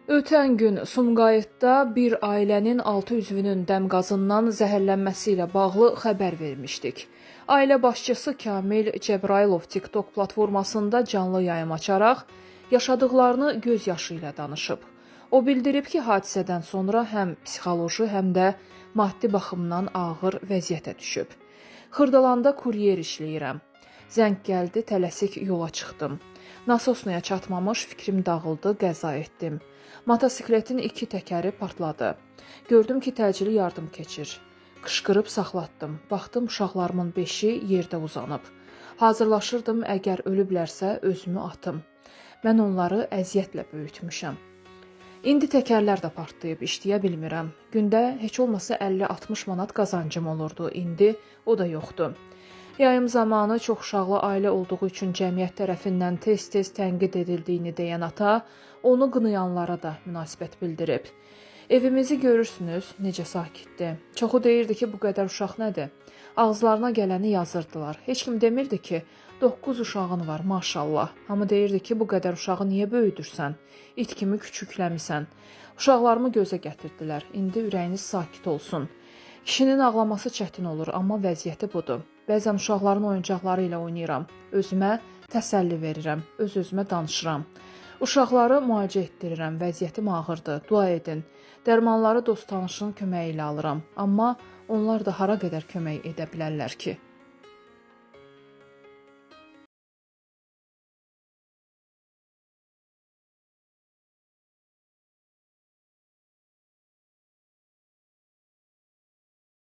Ötən gün Sumqayıtda bir ailənin 6 üzvünün dəmqazından zəhərlənməsi ilə bağlı xəbər vermişdik. Ailə başçısı Kamil Cəbrayılov TikTok platformasında canlı yayım açaraq yaşadıqlarını göz yaşı ilə danışıb. O bildirib ki, hadisədən sonra həm psixoloji, həm də maddi baxımdan ağır vəziyyətə düşüb. Xırdalanda kuryer işləyirəm. Zəng gəldi, tələsik yola çıxdım. Nasosnaya çatmamış fikrim dağıldı, qəza etdim. Motosikletin iki təkəri partladı. Gördüm ki, təcili yardım keçir. Qışqırıb saxlatdım. Baxdım uşaqlarımın 5-i yerdə uzanıb. Hazırlaşırdım, əgər ölüblərsə özümü atım. Mən onları əziyyətlə böyütmüşəm. İndi təkərlər də partlayıb, işləyə bilmirəm. Gündə heç olmasa 50-60 manat qazancım olurdu. İndi o da yoxdur. Yayım zamanı çox uşaqlı ailə olduğu üçün cəmiyyət tərəfindən tez-tez tənqid edildiyini deyən ata, onu qınayanlara da münasibət bildirib. Evimizi görürsünüz, necə sakitdir. Çoxu deyirdi ki, bu qədər uşaq nədir? Ağızlarına gələni yazırdılar. Heç kim demirdi ki, 9 uşağın var, maşallah. Hamı deyirdi ki, bu qədər uşağı niyə böyüdürsən? İt kimi küçükləmisən. Uşaqlarımı gözə gətirdilər. İndi ürəyiniz sakit olsun. Kişinin ağlaması çətin olur, amma vəziyyəti budur. Bəzən uşaqların oyuncaqları ilə oynayıram. Özümə təsəlli verirəm, öz-özümə danışıram. Uşaqları müalicə etdirirəm, vəziyyətim ağırdır. Dua edin. Dərmanları dost-tanışın köməyi ilə alıram. Amma onlar da hara qədər kömək edə bilərlər ki?